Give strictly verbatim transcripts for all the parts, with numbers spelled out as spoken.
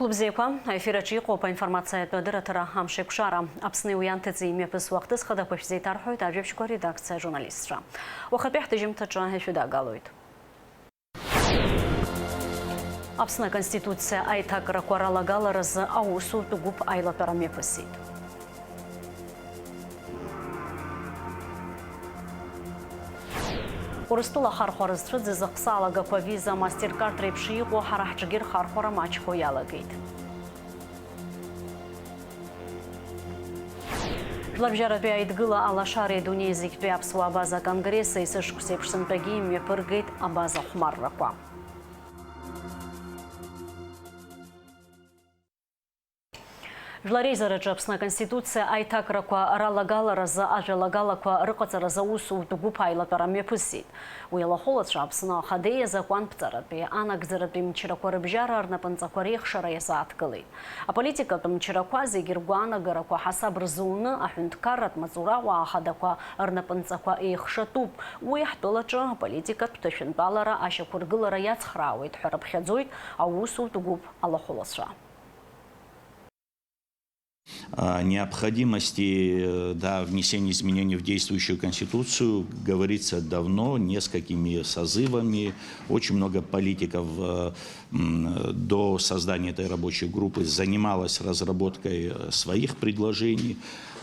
Хәылбзиақәа, аефир аҿы иҟоуп аинформациатә адырраҭара Амшеикәшара. Аԥсни уи анҭыҵи имҩаԥысуа ахҭыс хадақәа шәзеиҭарҳәоит ажәабжьқәа редакциа ажурналистцәа. Уахатәи ҳҭыжьымҭаҿы ишәыдагалоит. Аԥсны Аконституциа аиҭакрақәа ралагаларазы аусутә гәыԥ аилатәара мҩаԥысит. Урыстәыла ахархәара зцәыӡыз ахсалагақәа Visa, MasterCard реиԥш иҟоу ҳара ҳҿгьы рхархәара маҷхо иалагеит. Жәларбжьаратәи Аидгыла Алашареи адунеи зегьтәи аԥсуаа абаза аконгресси есышықәсеиԥш сынтәагьы имҩаԥыргеит абаза хәмаррақәа. Жәлар реизараҿы Аԥсны Аконституциа аиҭакрақәа ралагаларазы ажәалагалақәа рыҟаҵаразы аусутә гәыԥ аилатәара мҩаԥысит. Уи алахәылацәа Аԥсны Ахадеи азакәанԥҵаратәи, анагӡаратәи мчрақәа рыбжьара рнапынҵақәа реихшара иазааҭгылеит. Аполитикатә мчрақәа зегьы ргәаанагарақәа ҳасаб рзуны, аҳәынҭқарратә маҵура ауаа ахадақәа рнапынҵақәа еихшатәуп. Уи ҳтәылаҿы аполитикатә ҭышәынтәалара ашьақәыргылара иацхраауеит ҳәа рыԥхьаӡоит аусутә гәыԥ алахәылацәа. О необходимости, э, да, внесения изменений в действующую Конституцию говорится давно, несколькими созывами. Очень много политиков, э, м, до создания этой рабочей группы занималось разработкой, э, своих предложений.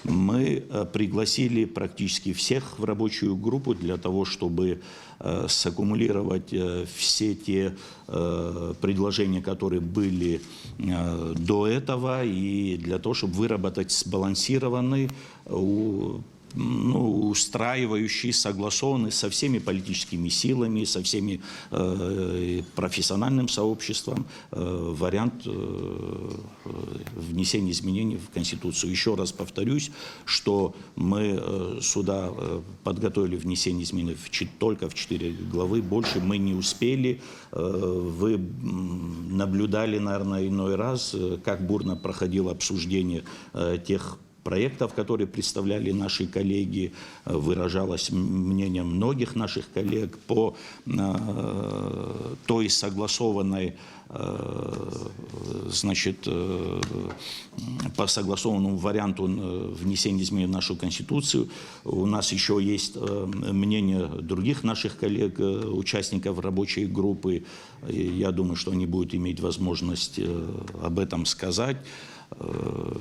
Мы, э, пригласили практически всех в рабочую группу для того, чтобы, э, саккумулировать, э, все те, э, предложения, которые были, э, до этого, и для того, чтобы выработать сбалансированный, у-, ну, устраивающий, согласованный со всеми политическими силами, со всеми, э, профессиональным сообществом, э, вариант, э, внесения изменений в Конституцию. Ещё раз повторюсь, что мы, э, сюда, э, подготовили внесение изменений в чет-, только в четыре главы, больше мы не успели. Э, вы, м, наблюдали, наверное, иной раз, э, как бурно проходило обсуждение, э, тех проектов, которые представляли наши коллеги, э, выражалось м-, мнение многих наших коллег по, э, той согласованной, э, значит, э, по согласованному варианту, э, внесения изменений в нашу Конституцию. У нас ещё есть, э, мнение других наших коллег, э, участников рабочей группы. И я думаю, что они будут иметь возможность, э, об этом сказать. Э,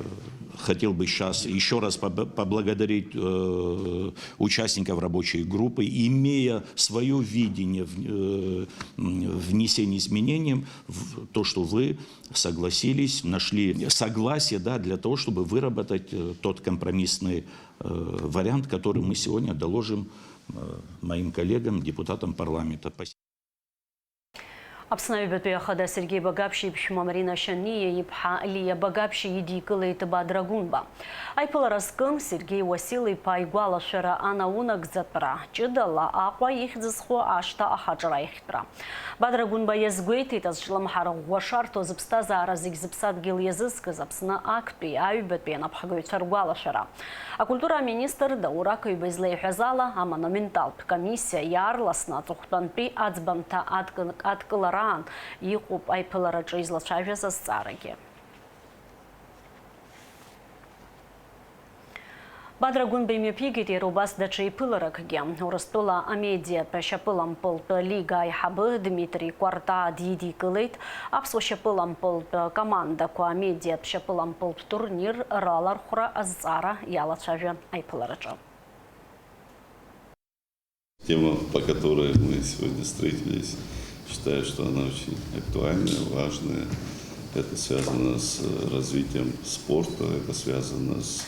хотел бы сейчас ещё раз поб-, поблагодарить, э, участников рабочей группы, имея своё видение в-, э, м, внесения изменений в то, что вы согласились, нашли согласие, да, для того, чтобы выработать, э, тот компромиссный, э, вариант, который мы сегодня доложим, э, моим коллегам, депутатам парламента. Спасибо. Аԥсны аҩбатәи ахада Сергеи Багаԥшьа иԥшәма Марина Шьаниа иԥҳа Лиа Багаԥшьа идикылеит Бадра Гәынба. Аиԥылара зкым Сергеи Уасил-иԥа игәалашәара анаунагӡатәра, ҷыдала Аҟәа ихьӡ зху ашҭа ахаҿра аиӷьтәра. Бадра Гәынба иазгәеиҭеит, азҿлымҳара ӷәӷәа шарҭо зыԥсҭазаара зегь зыԥсадгьыл иазызкыз Аԥсны актәи, аҩбатәи анапхгаҩцәа ргәалашәара. Акультура аминистр Даур Ақыҩба излеиҳәаз ала, амонументалтә комиссиа иаарласны аҵыхәтәантәи аӡбамҭа адкы-, адкылараан иҟоуп аиԥылараҿы излацәажәаз азҵаарагьы. Бадра Гәынба имҩаԥигеит иара убас даҽа иԥыларакгьы. Урыстәыла амедиатә шьапылампылтә лига аиҳабы Дмитри Кәарта дидикылеит. Аԥсуа шьапылампылтә командақәа амедиатә шьапылампылтә турнир ралархәра азҵаара иалацәажәа аиԥылараҿы. Тема, по которой мы сегодня встретились, считаю, что она очень актуальная, важная. Это связано с развитием спорта, это связано с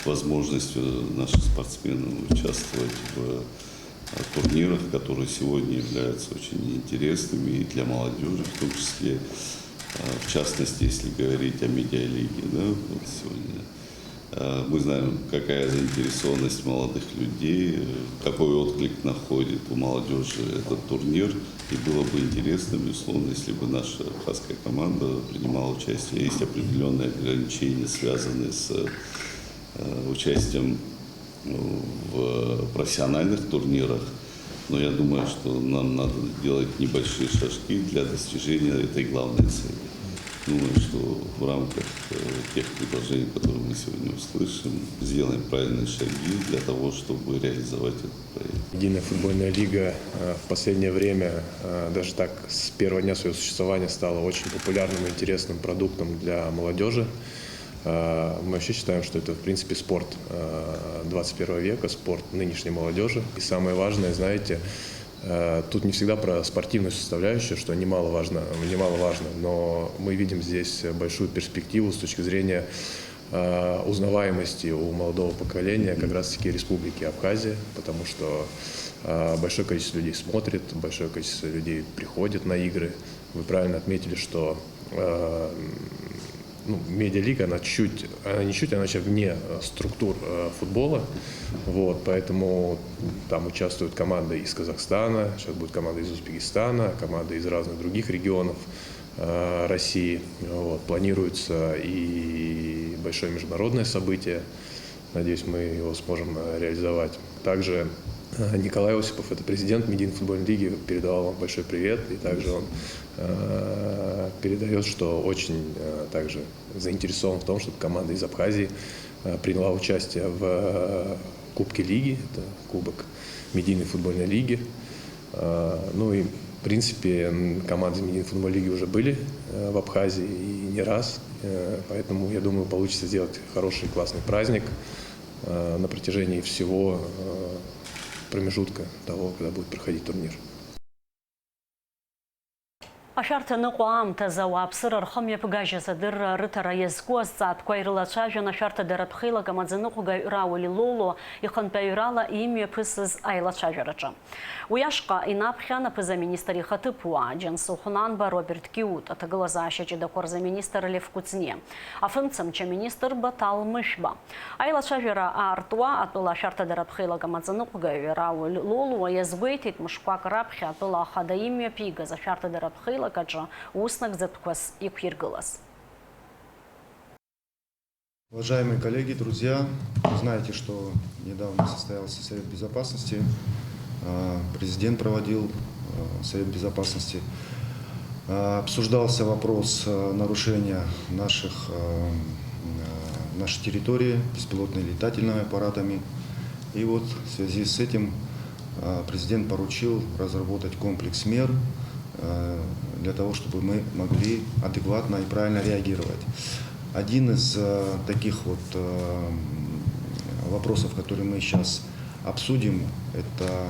возможностью наших спортсменов участвовать в, э, турнирах, которые сегодня являются очень интересными и для молодёжи в том числе. Э, в частности, если говорить о медиалиге, да, вот сегодня Э, мы знаем, какая заинтересованность молодых людей, э, какой отклик находит у молодёжи этот турнир. И было бы интересно, безусловно, если бы наша абхазская команда принимала участие. Есть определённые ограничения, связанные с, э, участием в профессиональных турнирах. Но я думаю, что нам надо делать небольшие шажки для достижения этой главной цели. Думаю, что в рамках э, тех предложений, которые мы сегодня услышим, сделаем правильные шаги для того, чтобы реализовать этот проект. Единая футбольная лига э, в последнее время, э, даже так с первого дня своего существования, стала очень популярным и интересным продуктом для молодежи. Э, Мы вообще считаем, что это, в принципе, спорт э, двадцать первого века, спорт нынешней молодежи. И самое важное, знаете, э, тут не всегда про спортивную составляющую, что немаловажно, немаловажно, но мы видим здесь большую перспективу с точки зрения э, узнаваемости у молодого поколения как раз-таки Республики Абхазия, потому что э, большое количество людей смотрит, большое количество людей приходит на игры. Вы правильно отметили, что э, ну, медиалига, она чуть, она не чуть, она вообще вне э, структур э, футбола. Вот, поэтому там участвуют команды из Казахстана, сейчас будет команда из Узбекистана, команды из разных других регионов э, России. Вот, планируется и большое международное событие. Надеюсь, мы его сможем э, реализовать. Также э, Николай Осипов, это президент Медийной футбольной лиги, передавал вам большой привет. И также он э, передает, что очень э, также заинтересован в том, чтобы команда из Абхазии э, приняла участие в э, Кубке лиги, это Кубок Медийной футбольной лиги. Э, Ну и, в принципе, м, команды из Медийной футбольной лиги уже были э, в Абхазии и не раз. Э, Поэтому, я думаю, получится сделать хороший, классный праздник э, на протяжении всего э, промежутка того, когда будет проходить турнир. Ашәарҭа аныҟоу аамҭазы ауааԥсыра рхымҩаԥгажьаз адырра рыҭара иазку азҵаатәқәа ирылацәажәон ашәарҭадаратә хеилак амаӡаныҟәгаҩ Рауль Лолуа ихантәаҩрала имҩаԥысыз аилацәажәараҿы. Уи ашҟа инаԥхьан аԥыза-министр ихаҭыԥуаа, Џьансыхә Нанба, Роберт Киут, аҭагылазаашьа ҷыдақәа рзы аминистр Лев Кәыҵниа, афымцамч аминистр Баҭал Мышәба. Аилацәажәара аартуа, атәыла ашәарҭадаратә хеилак амаӡаныҟәгаҩ Рауль Лолуа иазгәеиҭеит, мышқәак раԥхьа атәыла ахада имҩаԥигаз ашәарҭадаратә хеилак аҿы ус нагӡатәқәас иқәиргылаз. Уважаемые коллеги, друзья, вы знаете, что недавно состоялся Совет Безопасности, а, президент проводил а, Совет Безопасности. А, Обсуждался вопрос а, нарушения наших, а, а, нашей территории беспилотными летательными аппаратами. И вот в связи с этим а, президент поручил разработать комплекс мер а, для того, чтобы мы могли адекватно и правильно реагировать. Один из а, таких вот а, вопросов, который мы сейчас обсудим это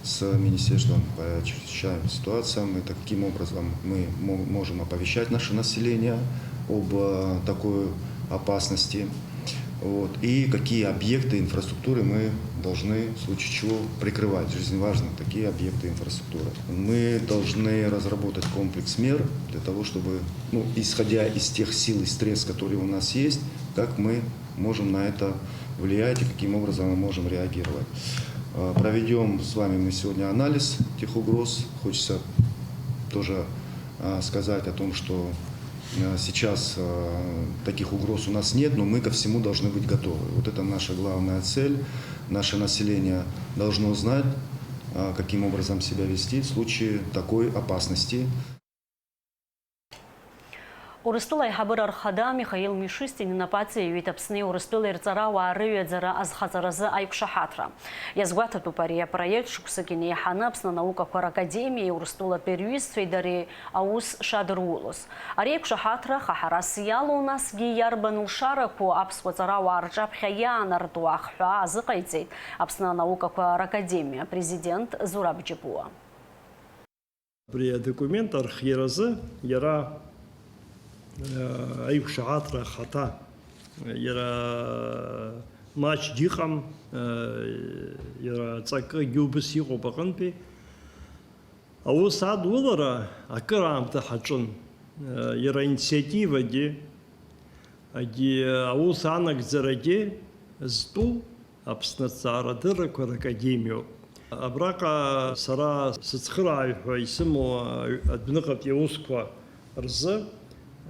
с Министерством по чрезвычайным ситуациям, это каким образом мы мо- можем оповещать наше население об э, такой опасности, вот, и какие объекты инфраструктуры мы должны в случае чего прикрывать. Жизненно важны такие объекты инфраструктуры. Мы должны разработать комплекс мер для того, чтобы, ну, исходя из тех сил и средств, которые у нас есть, как мы можем на это влиять и каким образом мы можем реагировать. Э, Проведем с вами мы сегодня анализ тех угроз. Хочется тоже э, сказать о том, что э, сейчас э, таких угроз у нас нет, но мы ко всему должны быть готовы. Вот это наша главная цель. Наше население должно знать, э, каким образом себя вести в случае такой опасности. Урыстәыла аиҳабыра рхада Михаил Мишустин инапы аҵаиҩит Аԥсни Урыстәылеи рҵарауаа рыҩаӡара азхаҵаразы аиқәшаҳаҭра. Иазгәаҭатәуп ари апроект шықәсык инеиҳаны Аԥсны анаукақәа ракадемиеи Урыстәылатәи рҩызцәеи дареи аус шадырулоз. Ари аиқәшаҳаҭра хаҳарас иалоу, насгьы иарбан лшарақәоу аԥсуа ҵарауаа рҿаԥхьа иаанарту ахҳәаа азыҟаиҵеит Аԥсны анаукақәа ракадемиа апрезидент Зураб Џьапуа. Абри адокумент архиаразы иара, э, аиқәшаҳаҭра ахаҭа, иара маҷгьы ыҟам, э, иара ҵакгьы убыс иҟоуп аҟынтәи. Аус адулара акыраамҭа ҳаҿын, э, иара аинициативагьы, агьи аус анагӡарагьы зтәу Аԥсны аҭҵаарадыррақәа ракадемиоуп. Абраҟа сара сыцхырааҩ ҳәа исымоу адәныҟатәи аусқәа рзы,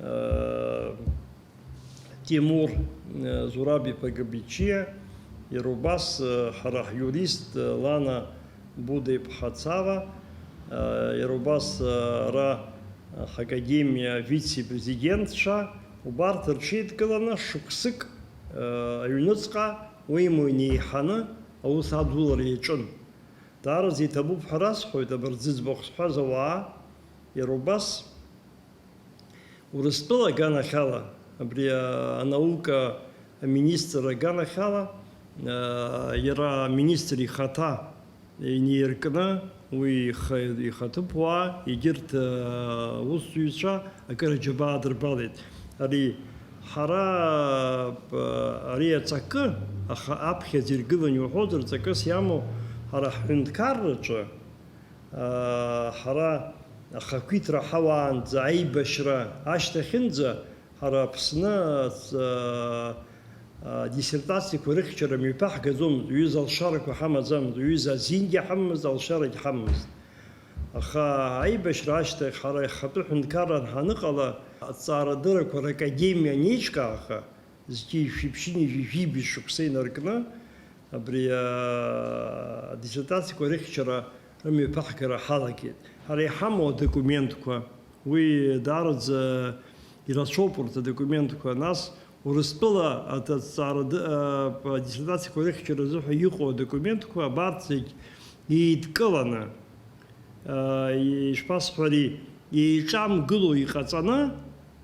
э, Тимур, э, Зураб-иԥа Габичиа, иара убас, э, ҳара ҳиурист, э, Лана Буда-иԥҳа Цава, э, иара убас, э, ара Ҳакадемиа авице-президентцәа убарҭ рҽеидкыланы шықәсык, э, аҩныҵҟа уимоу инеиҳаны аус адулара иаҿын. Даараӡа иҭабуп ҳәа расҳәоит, абарҭ зыӡбахә сҳәаз ауаа, иара убас Урыстәыла аганахьала, абри, а, анаука аминистр аганахьала, а, иара аминистр ихаҭа инеиркны, уи ихы, ихаҭыԥуаа, егьырҭ, а, усзуҩцәа акыр аџьабаа адырбалеит. Ари, ҳара, а, ари аҵакы, аха аԥхьаӡа иргылан иуҳәозар, ҵакыс иамоу, ҳара ҳҳәынҭқарраҿы, Ҳара ахақәиҭра ҳауаанӡа, аибашьра ашьҭахьынӡа, ҳара Аԥсны, диссертациақәа рыхьчара мҩаԥаҳгаӡомызт, ҩыза алшарақәа ҳамаӡамызт, ҩыза азингьы ҳамамызт, алшарагь ҳамамызт. Аха аибашьра ашьҭахь ҳара ихатәы ҳәынҭқарра ҳаныҟала, аҭҵаарадыррақәа ракадемиа анеиҿкааха, зқьи жәшәи ԥшьынҩажәи жәибжь шықәса инаркны, абри, а, адиссертациақәа рыхьчара рымҩаԥаҳгара ҳалагеит. Ҳара иҳамоу адокументқәа, уи даараӡа ирацәоуп урҭ адокументқәа, нас Урыстәыла аҭҵаара д-, а, адиссертациақәа рыхьчара азыҳәа иҟоу адокументқәа абарҭ зегь еидкыланы, ишԥасҳәари, еиҿамгыло иҟаҵаны,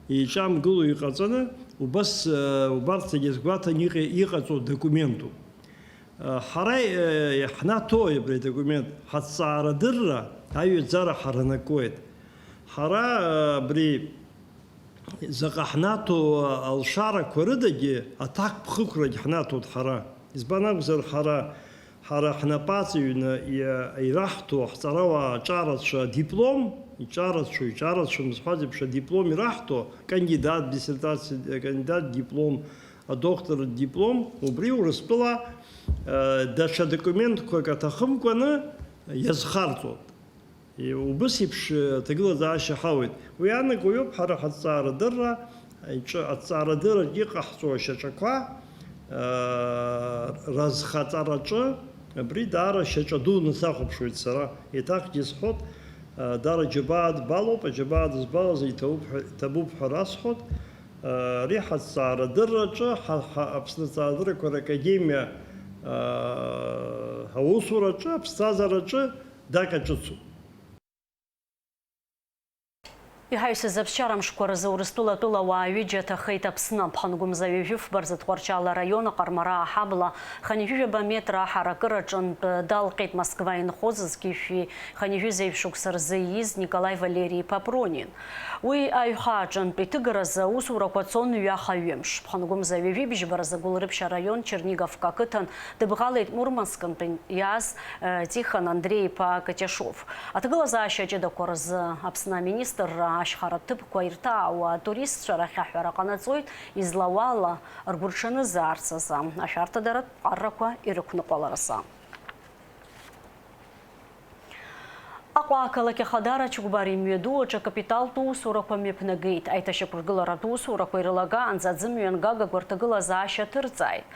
еиҿамгыло иҟаҵаны, убас, убарҭ зегьы азгәаҭаны иҟа-, иҟаҵоу документуп. Ҳара иҳнаҭои абри адокумент? Ҳаҭҵаарадырра аҩаӡара ҳаранакуеит. Ҳара абри заҟа ҳнаҭо алшарақәа рыдагьы аҭакԥхықәрагь ҳнаҭоит ҳара. Избан акәзар, ҳара Ҳара ҳнапы аҵаҩны иа-, ираҳҭо ҳҵарауаа аҿарацәа адиплом, иҿарацәоу, иҿарацәам зҳәаз еиԥш адиплом ираҳҭо, кандидат диссертациа, кандидат диплом, адоктор диплом, убри Урыстәыла, э, даҽа документқәак аҭахымкәаны иазхарҵоит. Убыс еиԥш, э, аҭагылазаашьа ҳауеит. Уи анаго иоуп ҳара ҳаҭҵаарадырра, иҿы-, аҭҵаарадырраҿ иҟаҳҵо ашьаҿақәа, э, разхаҵараҿы, абри даара шьаҿа дуны сахәаԥшуеит сара. Еиҭахгьы исҳәот, э, даара џьабаа дбалоуп, аџьабаа дызбалаз иҭабуп ҳәа, иҭабуп ҳәа расҳәот. Э, ари ҳаҭҵаарадырраҿы, ҳа, ҳа, Аԥсны аҭҵаарадыррақәа ракадемиа, э, аусураҿы, аԥсҭазаараҿы дак аҿыцуп. Иҳаҩсыз аԥсшьара мшқәа рзы Урыстәыла атәылауаа ҩыџьа ҭахеит Аԥсны. Ԥхынгәымза ҩажәи фба рзы Тҟәарчал араион Аҟармараа аҳабла хынҩажәижәаба метра аҳаракыраҿынтә далҟьеит Москва инхоз зқьи жәшәи хынҩажәи зеижә шықәса рзы ииз Николаи Валери-иԥа Пронин. Уи аҩхааҿынтә иҭыгаразы аусурақәа цон ҩаха-ҩымш. Ԥхынгәымза ҩажәи бжьба рзы Гәылрыԥшь араион Черниговка ақыҭан дыбӷалеит Мурманскынтәи иааз, э, Тихон Андреи-иԥа Катяшов. Аҭагылазаашьа ҷыдақәа рзы Аԥсны аминистрра ашьхаратә ҭыԥқәа ирҭаауа атуристцәа рахь аҳәара ҟанаҵоит, излауала, ргәырҽанызаарц азы, ашәарҭадаратә ԥҟаррақәа ирықәныҟәаларазы. Аҟәа ақалақь Ахадара Чагәбар имҩаду аҿы акапиталтә усурақәа мҩаԥнагеит. Аиҭашьақәыргыларатә усурақәа ирылагаанӡа аӡымҩангагақәа рҭагылазаашьа ҭырҵааит.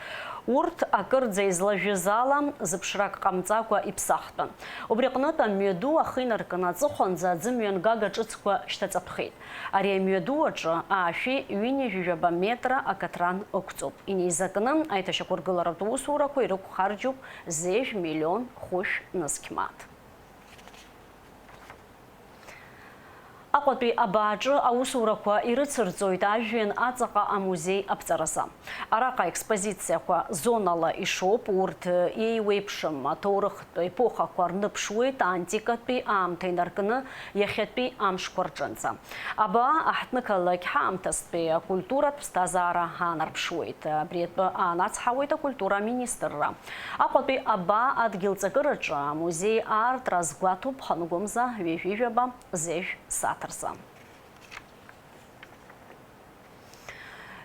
Урҭ, акырӡа излажәыз ала, зыԥшрак ҟамҵакәа иԥсахтәын. Убри аҟнытә амҩаду ахы инаркны аҵыхәанӡа аӡымҩангага ҿыцқәа шьҭаҵатәхеит. Ари амҩаду аҿы аашәи ҩынҩажәижәаба метра акаҭран ықәҵоуп. Инеизакны аиҭашьақәыргыларатә усурақәа ирықәхарџьуп зежә миллион хәышә нызқь мааҭ. Аҟәатәи абааҿы аусурақәа ирыцырҵоит ажәҩан аҵаҟа амузеи аԥҵаразы. Араҟа аекспозициақәа зонала ишоуп, урҭ еиуеиԥшым аҭоурыхтә епохақәа рныԥшуеит, антикатәи аамҭа инаркны иахьатәи амшқәа рҿынӡа. Абаа аҳҭнықалақь ҳаамҭазтәи акультуратә ԥсҭазаара аанарԥшуеит. Абри атәы аанацҳауеит акультура аминистрра. Аҟәатәи абаа адгьыл ҵакыраҿы амузеи аартра азгәаҭоуп ԥхынгәымза ҩажәи жәаба зежә сааҭ рзы.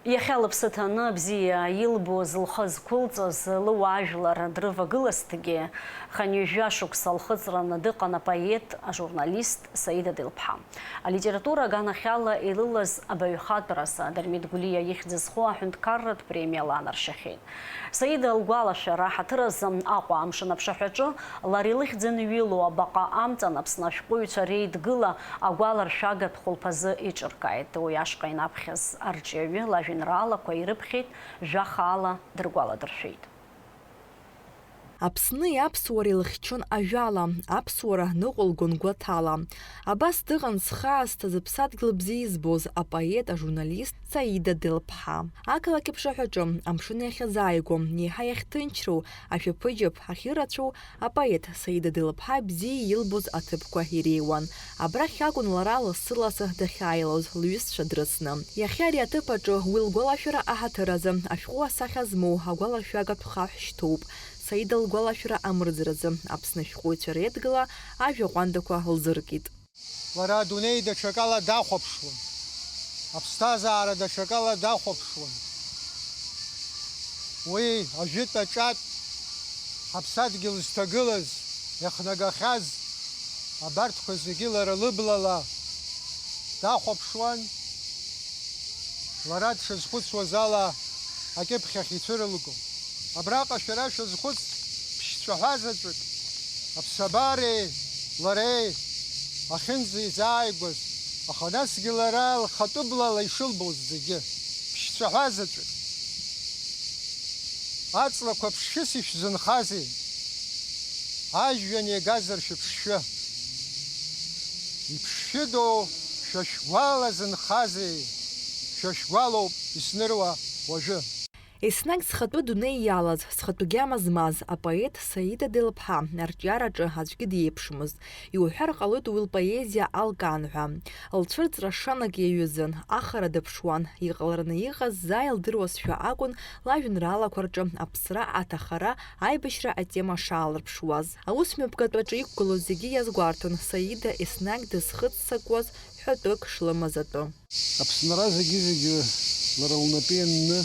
Иахьа лыԥсы ҭаны, бзиа илбоз, лхы зқәылҵаз лыуаажәлар дрывагылазҭгьы, хынҩажәа шықәса лхыҵраны дыҟан апоет, ажурналист Саида Делԥҳа. Алитература аганахьала илылаз абаҩхатәразы Дырмит Гәлиа ихьӡ зху аҳәынҭқарратә премиа лаанаршьахьеит. Саида лгәалашәара ҳаҭыразы Аҟәа амшын аԥшаҳәаҿы лара илыхьӡ анҩылоу абаҟа амҵан Аԥсны ашәҟәыҩҩцәа реидгыла агәаларшәагатә хәылԥазы иҿыркааит. Уи ашҟа инаԥхьаз арҿиаҩы лажәеинраалақәа ирыԥхьеит, жәа хаала дыргәаладыршәеит. Аԥсни аԥсуареи лыхьчон ажәала, аԥсуара ныҟәылгон гәаҭала. Абас дыҟан зхы аасҭа зыԥсадгьыл бзиа избоз апоет, ажурналист Саида Делԥҳа. Ақалақь аԥшаҳәаҿы амшын иахьазааигәо, еиҳа иахьҭынчроу, ашәаԥыџьаԥ ахьырацәоу, апоет Саида Делԥҳа бзиа илбоз аҭыԥқәа иреиуан. Абрахь акәын лара лассы-лассы дахьааилоз лҩызцәа дрыцны. Иахьа ари аҭыԥ аҿы уи лгәалашәара аҳаҭыразы ашәҟәы асахьа змоу агәалашәагатә хаҳә шьҭоуп. Саида лгәалашәара амырӡразы Аԥсны ашәҟәыҩҩцәа реидгыла ажәа ҟәандақәа лзыркит. Лара адунеи даҽакала дахәаԥшуан, аԥсҭазаара даҽакала дахәаԥшуан. Уи ажәытә аҿатә ҳаԥсадгьыл зҭагылаз, иахнагахьаз абарҭқәа зегьы лара лыблала дахәаԥшуан. Лара дшазхәыцуаз ала акьыԥхь ахь ицәырылго. Абраҟа шәара шәазхәыц ԥшьцәаҳәа заҵәык, аԥсабареи лареи ахьынӡеизааигәаз, аха насгьы лара лхатәы блала ишылбоз зегьы, ԥшьцәаҳәа заҵәык. Аҵлақәа ԥшшьыс ишәзынхазеи? Ажәҩан иагазар шәыԥшшәы. Иԥшшәыдоу шәа шәгәала зынхазеи? Шәа шәгәалоуп исныруа уажәы. Еснагь зхатәы дунеи иалаз, зхатәы гьама змаз апоет Саида Делԥҳа арҿиараҿы аӡәгьы диеиԥшымызт. Иуҳәар ҟалоит уи лпоезиа алкаан ҳәа. Лцәырҵра шанак иаҩызан, ахара дыԥшуан, иҟалараны иҟаз заа илдыруазшәа акәын лажәеинраалақәа рҿы аԥсра, аҭахара, аибашьра атема шаалырԥшуаз. Аусмҩаԥгатәаҿы иқәгылоз зегьы иазгәарҭон Саида еснагь дызхыццакуаз ҳәатәык шлымаз атәы. Аԥсынра зегьы-зегьы лара лнапы ианны,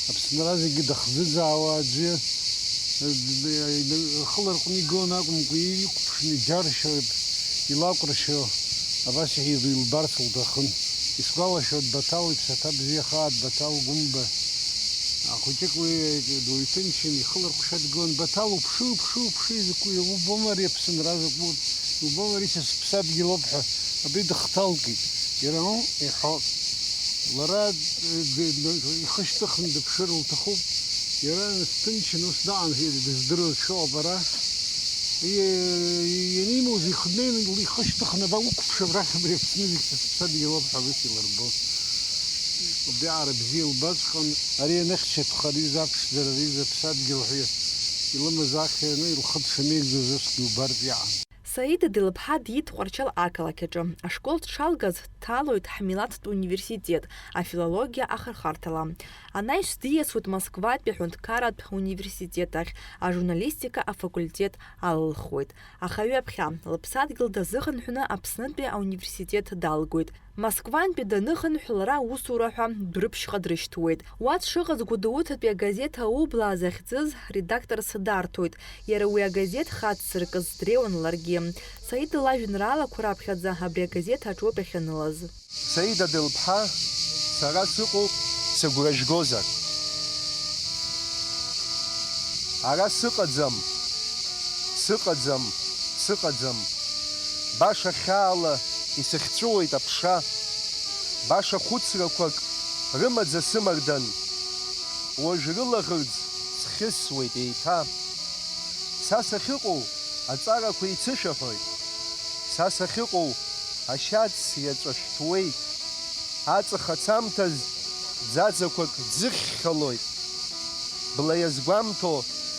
Аԥсынра зегьы дахӡыӡаауа аӡәы, э, ихы ларҟәны игон акәымкәа, иқәԥшны иџьаршьо, илакәыршьо, абас илбарц лҭахын. Исгәалашәоит Баҭал иԥсаҭа бзиахааит, Баҭал Гәымба. Ахәыҷык уи дуаҩ ҭынчын, ихы ларҟәшәа дгылан, Баҭал, уԥшы, уԥшы, уԥшы, изакәу, иубома ари Аԥсынра закәу, иубома ари са сыԥсадгьыл ауп ҳәа, абри дыхҭалкит. Иара, ыы, иҳәо, лара, ы, д-, д-, ихы шьҭыхны дыԥшыр лҭахуп. Иара ҭынчын, ус даан, дыздыруаз шәоуп ара. И-, ианимуз ихы днеины ихы шьҭыхны, aba, уқәԥшы абрахь, абри Аԥсны зегь са сыԥсадгьыл ауп ҳәа ус илырбон. Убриаҟара бзиа илбаҵәҟьан, ари анахьчатәха, ари изаԥшӡара, ари изаԥсадгьыл ҳәа илымаз ахьааны, илхы дшамеигӡоз усгьы убартә иаан. Саида Делԥҳа диит Тҟәарчал ақалақь аҿы. Ашкол дшалгаз дҭалоит ҳмилаҭтә университет, афилологиа ахырхарҭала. Анаҩс диасуеит Москватәи аҳәынҭқарратә университет ахь, ажурналистика афакультет алылхуеит. Аха ҩаԥхьа, лыԥсадгьыл дазыхынҳәны Аԥснытәи ауниверситет далгоит. Москвантәи даныхынҳә, лара аусура ҳәа Дәрыԥшьҟа дрышьҭуеит. Уа дшыҟаз Гәдоуҭатәи агазеҭ Аублаа захьӡыз редакторс дарҭоит. Иара уи агазеҭ хаццыркыз дреиуан ларгьы. Саида лажәеинраалақәа раԥхьаӡа абри агазеҭ аҿоуп иахьанылаз. Саида Делԥҳа, сара сыҟоуп, сыгәра жәгозар. Ара сыҟаӡам, сыҟаӡам, сыҟаӡам. Баша хьаала исыхьҵәыуоит аԥша. Баша хәыцрақәак рымаӡа сымардан. Уажә рылаӷырӡ схьысуеит еиҭа. Са сахьыҟоу аҵарақәа еицышәаҳәоит. Са сахьыҟоу ашьац иаҵәа шәҭуеит. Аҵх ацамҭаз ӡаӡақәак ӡыхьхьалоит. Бла иазгәамҭо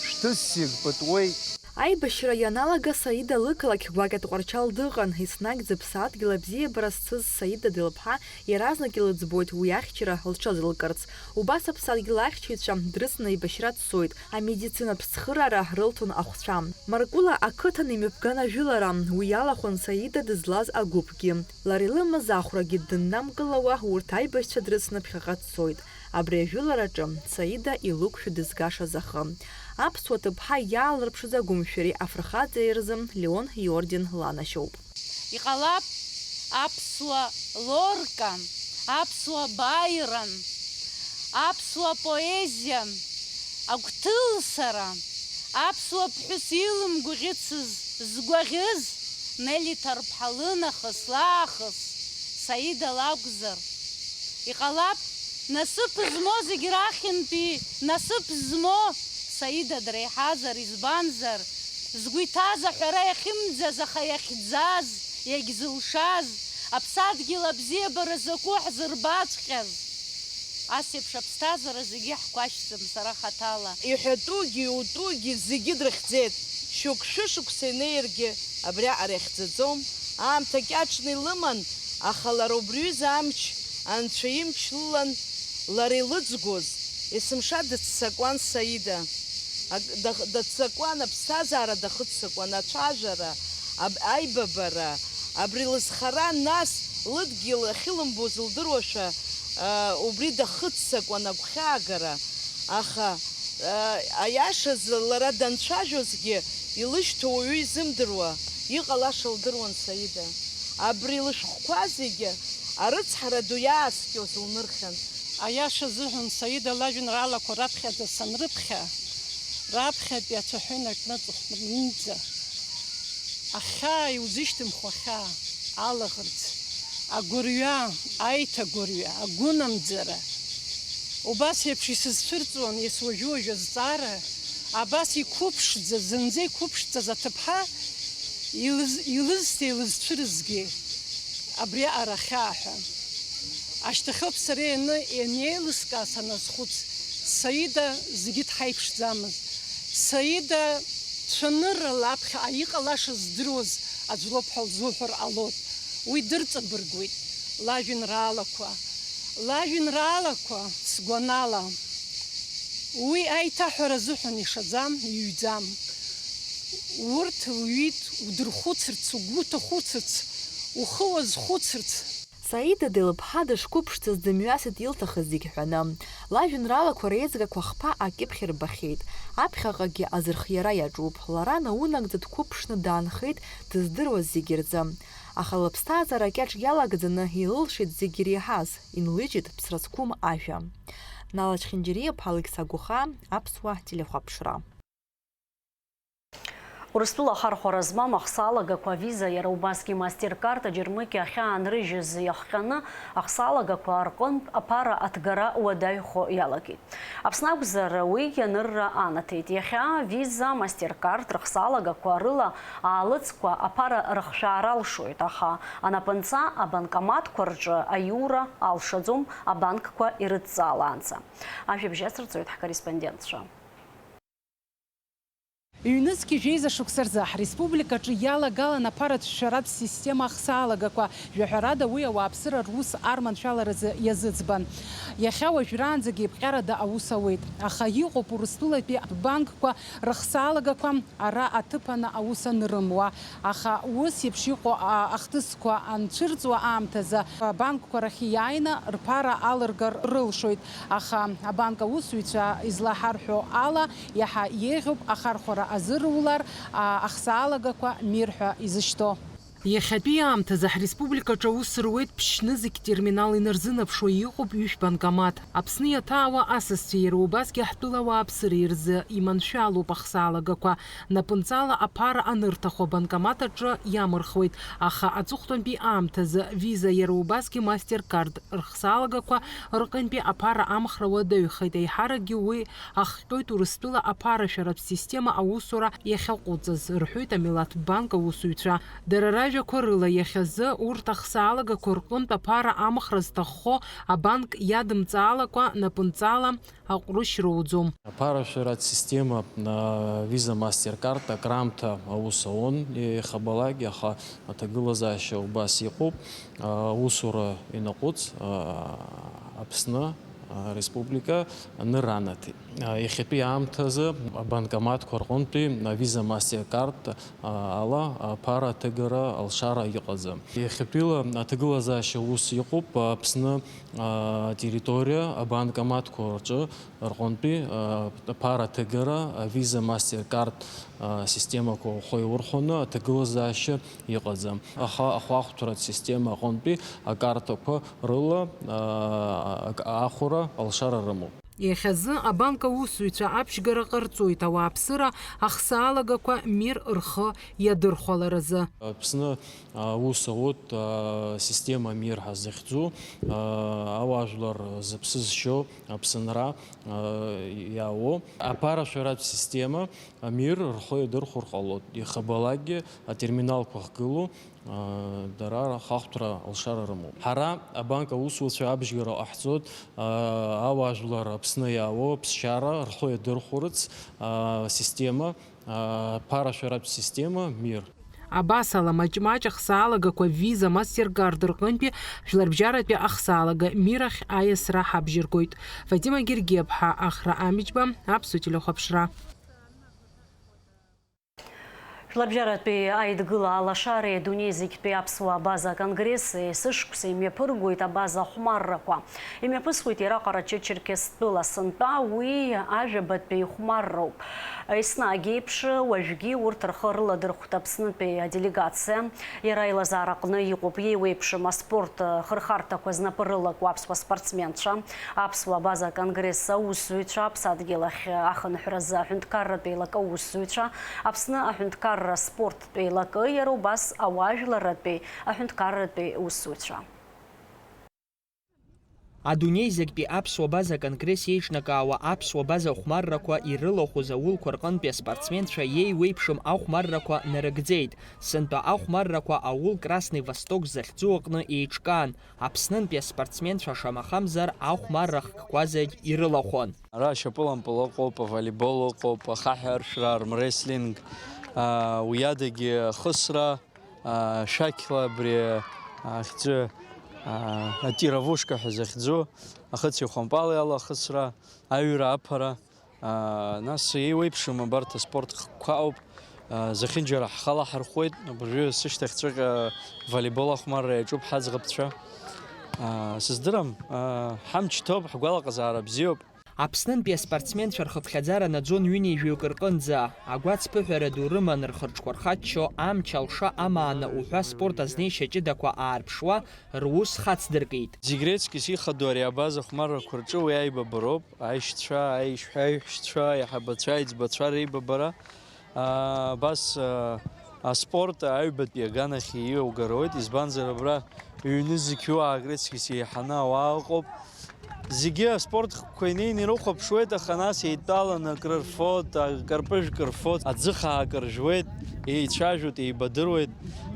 шәҭы ссир пытуеит. Аибашьра ианалага Саида лықалақь гәакьа Тҟәарчал дыҟан, еснагь зыԥсадгьыл абзиабара зцыз Саида Делԥҳа иаразнак илыӡбоит уи ахьчара лҽазылкырц. Убас аԥсадгьыл ахьчаҩцәа дрыцны аибашьра дцоит, амедицинатә цхыраара рылҭон ахәцәа. Маркула ақыҭан имҩаԥган ажәылара, уи иалахәын Саида дызлаз агәыԥгьы. Лара илымаз ахәрагьы дыннамкылауа, урҭ аибашьцәа дрыцны ԥхьаҟа дцоит. Абри ажәылараҿы Саида илықәшәо дызгашаз ахы. Аԥсуа ҭыԥҳа иаалырԥшыз агәымшәареи афырхаҵареи рзы Леон иорден ланашьоуп. Иҟалап аԥсуа Лорка, аԥсуа Байрон, аԥсуа поезиа агәҭылсара, аԥсуа ԥҳәыс илымгәаӷьыцыз згәаӷьыз Нели Ҭарԥҳа лынахыс, лаахыс Саида лакәзар. Иҟалап, насыԥ змоу зегь рахьынтәи насыԥ змоу Саида дреиҳазар, избанзар, згәы иҭаз аҳәара иахьымӡаз, аха иахьӡаз, иагьзылшаз, аԥсадгьыл абзиабара закәу ҳзырбаҵәҟьаз. Ас еиԥш аԥсҭазаара зегьы ҳгәашьӡом сара хаҭала. Иҳәатәугьы иутәугьы зегьы дрыхьӡеит. Шьоук шәышықәса инеиргьы абриаҟара ихьӡаӡом. Аамҭа кьаҿны илыман, аха лара убри ҩыза амч, анцәа имч лылан лара илыӡгоз. Есымша дыццакуан Саида. Ак-, дах-, дыццакуан аԥсҭазаара, дахыццакуан ацәажәара, аб-, аибабара, абри лызхара, нас лыдгьыл ахьылымбоз лдыруашәа, а, убри дахыццакуан агәхьаагара. Аха, а, аиашазы лара данцәажәозгьы илышьҭоу уаҩы изымдыруа, иҟалаша лдыруан Саида. Абри лышәҟәқәа зегьы арыцҳара ду иааскьоз лнырхьан. Аиаша азыҳәан, Саида лажәеинраалақәа раԥхьаӡа санрыԥхьа, раԥхьатәи ацәаҳәа инаркны аҵыхәтәанынӡа, ахьаа иузышьҭымхуа ахьаа, алаӷырӡ, агәырҩа, аиҭагәырҩа, агәынамӡара, убас еиԥш исызцәырҵуан, ес уажәы-уажәы азҵаара, абас иқәыԥшӡа, зынӡа иқәыԥшӡаз аҭыԥҳа илыз-, илызҭеи илызцәырызгеи абриаҟара ахьаа ҳәа. Ашьҭахьоуп сара ианы ианеилыскаа саназхәыц, Саида зегьы дҳаиԥшӡамызт. Саида цәаныррала аԥхьаҟа иҟалаша здыруаз аӡә лоуп ҳәа лзуҳәар ҟалоит. Уи дырҵабыргуеит лажәеинраалақәа. Лажәеинраалақәа, сгәанала, уи аиҭаҳәара азыҳәан ишаӡам, иҩӡам. Урҭ лҩит удырхәыцырц, угәы уҭахәыцырц, ухы уазхәыцырц. Саида Делыԥҳа дышқәыԥшӡаз дымҩасит илҭахыз зегь ҳәаны. Лажәеинраалақәа реизгақәа хԥа акьыԥхь рбахьеит. Аԥхьаҟагьы азырхиара иаҿуп. Лара наунагӡа дқәыԥшны даанхеит дыздыруаз зегь рзы. Аха лыԥсҭазаара кьаҿ иалагӡаны илылшеит зегь иреиҳаз, инлыжьит ԥсра зқәым ажәа. Нала Чхинджириа, Алықьса Гәыхаа, Аԥсуа телехәаԥшра. Урыстәыла ахархәара змам ахсалагақәа Visa, иара убасгьы MasterCard аџьармыкьа ахьаанрыжьыз иахҟьаны ахсалагақәа рҟынтә аԥара аҭгара уадаҩхо иалагеит. Аԥсны акәзар, уи ианырра анаҭеит. Иахьа Visa, MasterCard рыхсалагақәа рыла аалыҵқәа аԥара рыхшәаара алшоит, аха анапынҵа абанкоматқәа рҿы аиура алшаӡом, абанкқәа ирыдҵаалаанӡа. Ажәабжь ацырҵоит ҳкорреспондентцәа. Ҩнызқь жәеиза шықәса рзы ҳреспубликаҿы иалагалан аԥаратә шәаратә система ахсаалагақәа, жәаҳәарада, уи ауааԥсыра рус арманшәаларазы иазыӡбан. Иахьа уажәраанӡагьы еиԥҟьарада аус ауеит, аха иҟоуп Урыстәылатәи абанкқәа рыхсаалагақәа ара аҭыԥаны аус анырымуа. Аха ус еиԥш иҟоу, а, ахҭысқәа анцәырҵуа аамҭазы абанкқәа рахь иааины рԥара алыргар рылшоит. Аха абанк аусзуҩцәа излаҳарҳәо ала, иаҳа еиӷьуп ахархәара азыруалар, а, ахсаалагақәа мир ҳәа изышьҭоу. Иахьатәи аамҭазы ҳреспубликаҿы аус руеит ԥшьнызқь терминал инарзынаԥшуа иҟоуп ҩышә банкомат. Аԥсны иаҭаауа асасцәеи иара убасгьы ҳтәыла ауааԥсыреи рзы иманшәалоуп ахсаалагақәа. Напынҵала аԥара анырҭаху абанкомат аҿы иамырхуеит, аха аҵыхәтәантәи аамҭазы Visa, иара убасгьы MasterCard рыхсаалагақәа рҟынтәи аԥара амхра уадаҩхеит, еиҳаракгьы уи ахҟьоит Урыстәыла аԥарашәаратә система аусура иахьаҟәыҵыз, рҳәоит Амилаҭ банк аусзуҩцәа. Дара ражәа Ақәа рыла иахьазы урҭ ахсаалагақәа рҟынтә аԥара амхра зҭаххо абанк иадымҵаалакәа напынҵала аҟәрышь роуӡом. Аԥарашәаратә система, а, Visa MasterCard акраамҭа аус ауан иахьабалак, аха аҭагылазаашьа убас иҟоуп. А, аусура инаҟәыҵ, а, Аԥсны, а, Республика аныранаҭеит. А, иахьатәи аамҭазы абанкоматқәа рҟынтәи а, Visa MasterCard, а, ала аԥара аҭыгара алшара иҟаӡам. Иахьатәила аҭагылазаашьа ус иҟоуп, Аԥсны, а, атерриториа абанкоматқәа рҿы рҟынтәи, а, аԥара аҭыгара, а, Visa MasterCard, а, системақәа ухы иурхәаны аҭагылазаашьа иҟаӡам. Аха ахәаахәҭратә система аҟынтәи акартақәа рыла, а, ак-, ахәара алшара рымоуп. Иахьазы абанк аусзуҩцәа аԥшьгара ҟарҵоит ауааԥсыра ахсаалагақәа мир рхы иадырхәаларазы. Аԥсны аус аут, а, система мир ҳәа захьӡу, а, ауаажәлар зыԥсы зшьо Аԥсынра, а, иаауо. Аԥарашәаратә система амир рхы иадырхәар ҟалоит. Иахьабалакгьы атерминалқәа ахгылоу, а, дара рахахәҭра алшара рымоуп. Ҳара абанк аусуцәа абжьгара ҟаҳҵоит, а, ауаажәлар Аԥсны иаауа аԥсшьара рхы иадырхәарц, а, система, а, ԥарашәаратә система мир. Абасала, маҷ-маҷ ахсаалагақәа Visa MasterCard рҟынтәи жәларбжьаратәи ахсаалага мир ахь аиасра ҳабжьыргоит. Фатима Гергиаԥҳа, Ахра Амиџьба, Аԥсуа телехәаԥшра. Жәларбжьаратәи аидгыла алашареи адунеи зегьтәи аԥсуа абаза аконгресси есышықәса имҩаԥыргоит абаза ахәмаррақәа. Имҩаԥысуеит иара Ҟарачы-Черқьестәыла сынтәа, уи ажәабатәи ихәмарроуп. Еснагь еиԥш, уажәгьы урҭ рхы рыладырхәт Аԥснытәи аделегациа. Иара илазаараҟны иҟоуп иеиуеиԥшым аспорт хырхарҭақәа знапы рылакуа аԥсуа спортсменцәа. Аԥсуа абаза аконгресс аусзуҩцәа аԥсадгьыл ахь ахынҳәразы аҳәынҭқарратә еилакы аусзуҩцәа, Аԥсны аҳәынҭқарра спорттә еилакы, иара убас ауаажәларратәи аҳәынҭқарратәи усзуҩцәа. Адунеи зегьтәи аԥсуа база конгресс еиҿнакаауа аԥсуа база хәмаррақәа ирылахәыз аулқәа рҟынтәи аспортсменцәа иеиуеиԥшым ахәмаррақәа нарыгӡеит. Сынтәа ахәмаррақәа аул Красный Восток захьӡу аҟны еиҿкаан. Аԥснынтәи аспортсменцәа шамахамзар ахәмарра хкқәа зегь ирылахәын. Ара ашьапылампыл ыҟоуп, аволейбол ыҟоуп, ахаҳә аршәра, армрестлинг, аа, уи адагьы ахысра, аа, шәақьла абри, аа, ахьӡы, аа, атировушка ҳәа захьӡу, ахыци ахәампали ала ахысра, аҩра аԥара, аа, нас еиуеиԥшым абарҭ аспорт хкқәа ауп. Зехьынџьара ҳхала ҳархәуеит, абыржәы сышьҭахьҵәҟьа волейбол ахәмарра иаҿуп ҳаӡӷабцәа. Сыздырам, ҳамч ҭоуп, ҳгәалаҟазаара бзиоуп. Аԥснынтәи аспортсменцәа рхыԥхьаӡара наӡон ҩынҩажәаҩык рҟынӡа. Агәацԥыҳәара ду рыман рхырҿқәа рхаччо, амч алша амаана уҳәа спорт азнеишьа ҷыдақәа аарԥшуа, рус хацдыркит. Зегь реиҵкьыс ихадоу ари абаза хәмаррақәа рҿы уи аибабароуп, аишьцәа, аишь-, аиҳәшьцәа, аиҳабацәа, аиҵбацәа реибабара. Аа, абас, аа, аспорт аҩбатәи аганахь ииугарауеит, избанзар абра ҩны зқьу аакрыцкьыс еиҳаны ауаа ыҟоуп. Зегьы аспорт хкқәа инеины ирыхәаԥшуеит, аха нас еидтәаланы акры рфоит, акарпыжәк рфоит, аӡыхаа акыр жәуеит, еицәажәоит, еибадыруеит.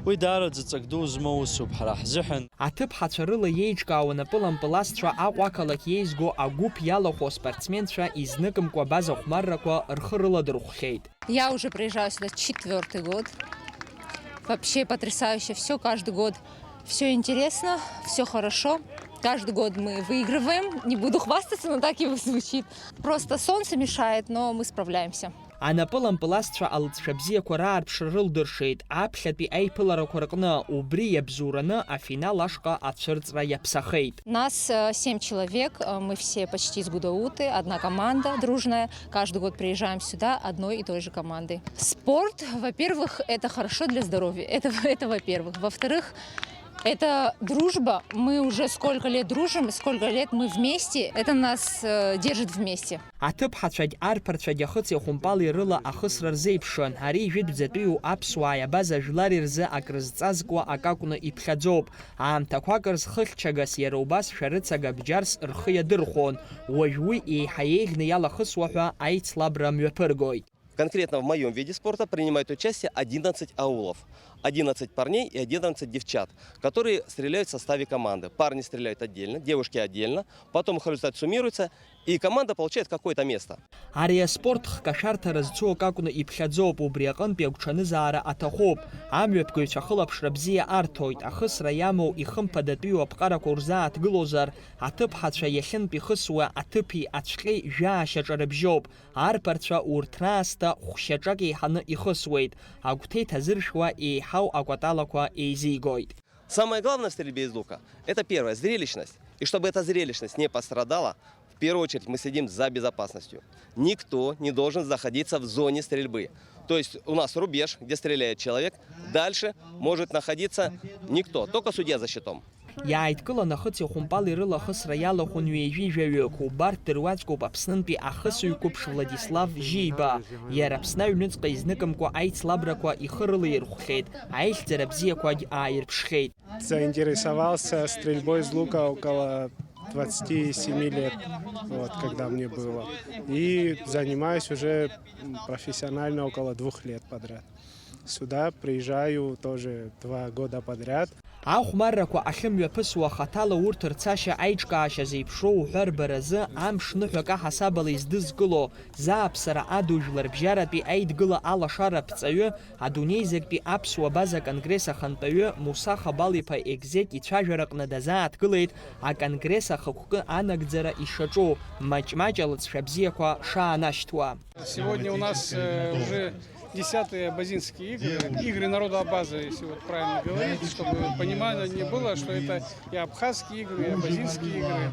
Уи даараӡа ҵак ду змоу усуп ҳара ҳзыҳәан. Аҭыԥҳацәа рыла иеиҿкаауа напылампыласцәа Аҟәа ақалақь еизго агәыԥ иалахәу аспортсменцәа изныкымкәа абаза хәмаррақәа рхы рыладырхәхьеит. Я уже приезжаю сюда четвёртый год. Вообще потрясающе всё, каждый год всё интересно, всё хорошо. Каждый год мы выигрываем. Не буду хвастаться, но так и звучит. Просто солнце мешает, но мы справляемся. Анапылампыласцәа алҵшәа бзиақәа раарԥшра рылдыршеит аԥхьатәи аиԥыларақәа рҟны, убри иабзоураны афинал ашҟа ацәырҵра иаԥсахеит. Нас, э, семь человек, э, мы все почти с Гудауты, одна команда дружная. Каждый год приезжаем сюда одной и той же командой. Спорт, во-первых, это хорошо для здоровья. Это, это во-первых. Во-вторых, это дружба. Мы уже сколько лет дружим, сколько лет мы вместе. Это нас, э, держит вместе. Аҭыԥҳацәагь арԥарцәагь ахыци ахәымпали рыла ахысра рзеиԥшын. Ари жәытәӡатәиу аԥсуааи абаза жәлари рзы акрызҵазкуа акакәны иԥхьаӡоуп. Аамҭақәак рзы хыхьчагас иара убас шәарыцага бџьарс рхы иадырхәон. Уажә уи еиҳа еиӷьны иалахысуа ҳәа аицлабра мҩаԥыргоит. Конкретно в моём виде спорта принимают участие одиннадцать аулов. Одиннадцать парней и одиннадцать девчат, которые стреляют в составе команды. Парни стреляют отдельно, девушки отдельно, потом их результат суммируется, и команда получает какое-то место. Ари аспорт хкашәарҭара зцу акы акәны иԥхьаӡоуп, убри аҟынтәи агәҽанызаара аҭахуп. Амҩаԥгаҩцәа ахылаԥшра бзиа арҭоит, ахысра иамоу ихымԥадатәиу аԥҟарақәа урзааҭгылозар, аҭыԥҳацәа иахьынтә ихысуа аҭыԥи ацәҟьеи жәаа шьаҿа рыбжьоуп. Арԥарцәа урҭ раасҭа хә-шьаҿак еиҳаны ихысуеит, агәҭа иҭазыршәуа еиҳау акәаталақәа еизигоит. Самое главное в стрельбе из лука — это первое, зрелищность. И чтобы эта зрелищность не пострадала, в первую очередь мы следим за безопасностью. Никто не должен заходиться в зоне стрельбы. То есть у нас рубеж, где стреляет человек, дальше может находиться никто, только судья за щитом. Иааидкылан ахыци ахәымпали рыла ахысра иалахәын ҩажәи жәаҩык. Убарҭ дыруаӡәкуп Аԥснынтәи ахысыҩ қәыԥш Владислав Жьиба. Иара Аԥсны аҩныҵҟа изныкымкәа аицлабрақәа ихы рылаирхәхьеит, аихьӡара бзиақәагь ааирԥшхьеит. Заинтересовался стрельбой из лука около двадцати семи лет, вот, когда мне было. И занимаюсь уже профессионально около двух лет подряд. Сюда приезжаю тоже два года подряд. Ахәмаррақәа ахьымҩаԥысуа хаҭала урҭ рцашьа аиҿкаашьа зеиԥшроу уҳәа рбаразы амш ныҳәак аҳасабала издызкыло, зааԥсара адужәларбжьаратәи аидгыла алашара аԥҵаҩы, адунеизегьтәи аԥсуа база конгресс ахантәаҩы Муса Хабал-иԥа Егзеҭ ицәажәараҟны дазааҭгылеит аконгресс ахықәкы анагӡара ишаҿу, маҷ-маҷ алҵшәа бзиақәа шаанашьҭуа. Сегодня у нас, э, уже десятые абазинские игры, игры народа Абаза, если вот правильно говорить, чтобы понимание не было, что это и абхазские игры, и абазинские игры,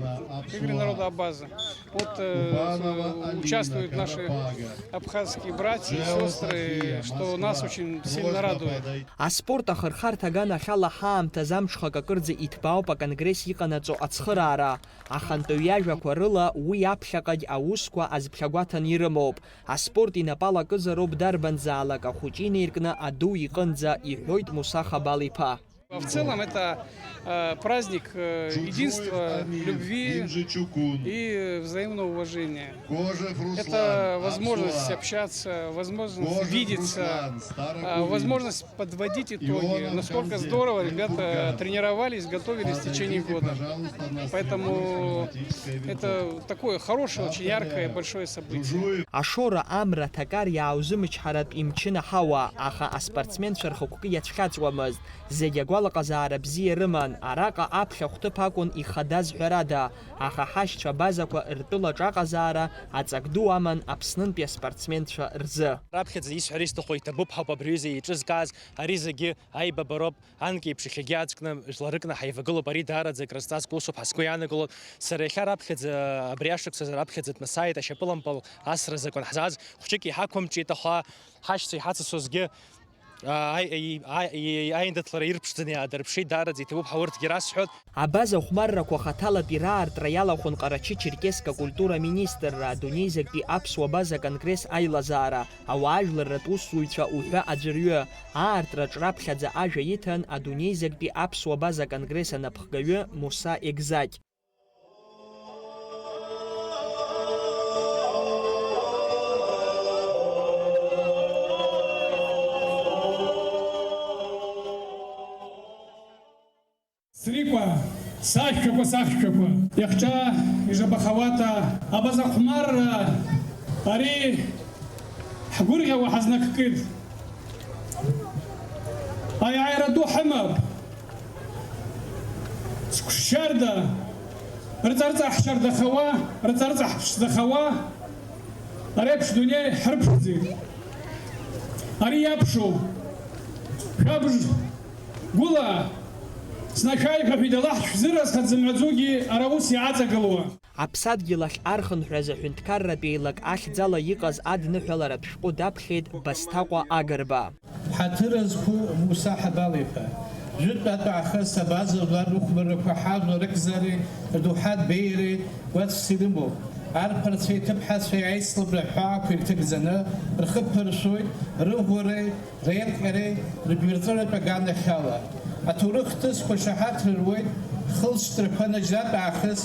игры народа Абаза. Вот, э, участвуют наши абхазские братья и сестры, что нас очень сильно радует. Аспорт ахырхарҭа аганахьала ҳаамҭазы амҽхак акырӡа иҭбаауп аконгресс иҟанаҵо ацхыраара. Ахантәаҩ иажәақәа рыла, уи аԥхьаҟагь аусқәа азԥхьагәаҭаны ирымоуп. Аспорт инапала акызароуп дарбанзаалак ахәыҷы инеиркны аду иҟынӡа, иҳәоит Муса Хабал-иԥа. В целом это, э, праздник, э, единства, любви и взаимного уважения. Это возможность общаться, возможность видеться, э, возможность подводить итоги, насколько здорово ребята тренировались, готовились в течение года. Поэтому это такое хорошее, очень яркое, большое событие. Ашоура амра аҭакар иааузымчҳаратә имчын аҳауа, аха аспортсменцәа рхықәкы иацәхьаҵуамызт. Зегь агәалаҟазаара бзиа рыман, араҟа аԥхьа хәҭыԥ акәын ихадаз ҳәарада, аха ҳашьцәа абазақәа ртәылаҿ аҟазаара аҵак ду аман Аԥснынтәи аспортсменцәа рзы. Раԥхьаӡа исҳәар исҭаху иҭабуп ҳәа ауп абри аҩыза еиҿызкааз, ари зегьы аибабароуп, анкьеиԥш иахьагьы аӡәкны, жәларыкны ҳаивагылоуп, ари даараӡа акрызҵазкуа усуп ҳәа сгәы иаанагылоит. Сара иахьа раԥхьаӡа, абри ашықәсазы раԥхьаӡатәны сааит ашьапылампыл асра азакәан ҳзааз, хәҷык иҳақәымҿиеит, аха ҳашьцәа иҳацысуазгьы, аа, аи-, аи-, аи-, аи-, аиндаҭлара ирԥшӡаны иаадырԥшит, даараӡа иҭабуп ҳәа урҭгьы расҳәоит. Абаза хәмаррақәа хаҭалатәи раартра иалахәын Ҟарачы-Черкесск акультура аминистрра, адунеизегьтәи аԥсуа база конгресс аилазаара, ауаажәларратә усзуҩцәа уҳәа аӡәырҩы, аартраҿ раԥхьаӡа ажәа иҭан адунеизегьтәи аԥсуа база конгресс анапхгаҩы Муса Егзаҭь. Срикәа, сашәақәа, сахьшәақәа, иахьа ижабахауата абазахәмарра ари ҳгәырӷьауа ҳазнаккит. Аиааира ду ҳамап. Зқәшьшьарда, рҵарҵаҳшьардахауа, рҵарҵаҳԥшӡахауа, ари аԥшь дунеи ҳрыԥшӡеит. Ари иаԥшоуп. Шәабжь гәыла, снашәаиҳәа ҳәа идалаҳт шәзыразхаӡам аӡәгьы ара ус иааҵагылоу. Аԥсадгьыл ахь архынҳәразы аҳәынҭқарратә еилак ахьӡала иҟаз адныҳәаларатә шәҟәы даԥхьеит Басҭаҟәа Агрба. Ҳаҭыр зқәу Муса Ҳабал-иԥа, жәытә атәаахыс абаза жәлар рыхәмаррақәа ҳажәлар ракзареи рдоуҳатә беиареи гәаҵәс ирымоуп. Арԥарцәеи аҭыԥҳацәеи аицлабра аҳәаақәа ирҭагӡаны рхы ԥыршәоит, рыӷәӷәареи реиҟьареи рыбаҩрҵәыратә аганахьала. Аҭоурых хҭысқәа шаҳаҭра руеит, хылҵшьҭрақәа наџьнатә аахыс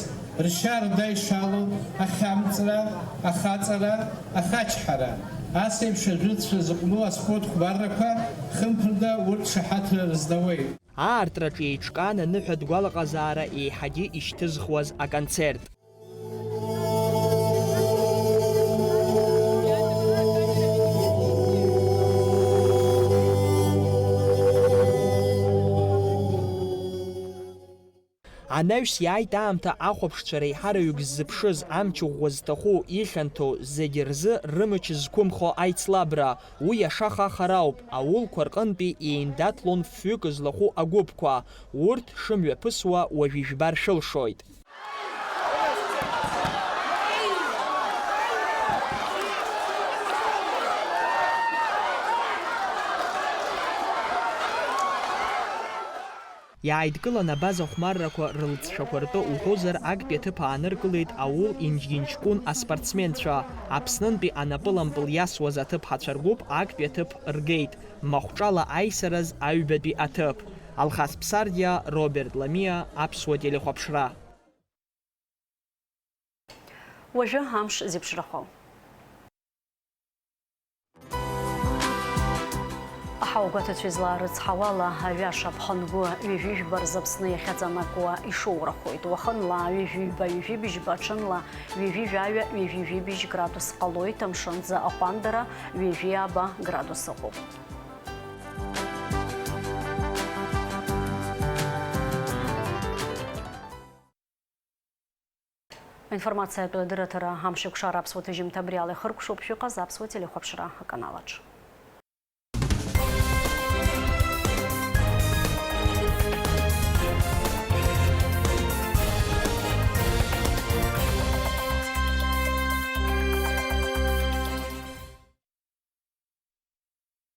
ршьа рда ишалоу ахьамҵра, ахаҵара, ахачҳара. Ас еиԥш ажәытәцәа зыҟәну аспорт хәмаррақәа, хымԥада, урҭ шаҳаҭра рыздауеит. Аартраҿы еиҿкаан аныҳәатә гәалаҟазаара еиҳагьы ишьҭызхуаз аконцерт. Анаҩс иааит аамҭа ахәаԥшцәа реиҳараҩык ззыԥшыз, амч ӷәӷәа зҭаху, ихьанҭоу, зегь рзы рымч зқәымхо аицлабра. Уи ашаха ахара ауп, аулқәа рҟынтәи еиндаҭлон фҩык злахәу агәыԥқәа. Урҭ шымҩаԥысуа уажә ижәбар шәылшоит. Иааидкылан абаза хәмаррақәа рылҵшәақәа ртәы уҳәозар, актәи аҭыԥ ааныркылеит аул инџьгьынџькәын аспортсменцәа. Аԥснынтәи анапылампыл иасуаз аҭыԥҳацәа ргәыԥ актәи аҭыԥ ргеит, махәҿала аисараз аҩбатәи аҭыԥ. Алхас Ԥсардиа, Роберт Ламиа, Аԥсуа телехәаԥшра. Уажәы амш зеиԥшрахо. Аҳауагәаҭацәа излаарыцҳауала, аҩаша аԥхынгәы ҩажәи жәба рзы Аԥсны иахьаҵанакуа ишоурахоит. Уахынла ҩажәи ҩба, ҩажәи бжьба, ҽынла ҩажәи жәаҩа, ҩажәи жәибжь градус ҟалоит, амшынӡы аҟәандара ҩажәи ааба градус ыҟоуп. Аинформациатә дырраҭара Амшеикәшара аԥсуа ҭыжьымҭа абри ала ихыркәшоуп, шәыҟаз аԥсуа телехәаԥшра аканалаҿ.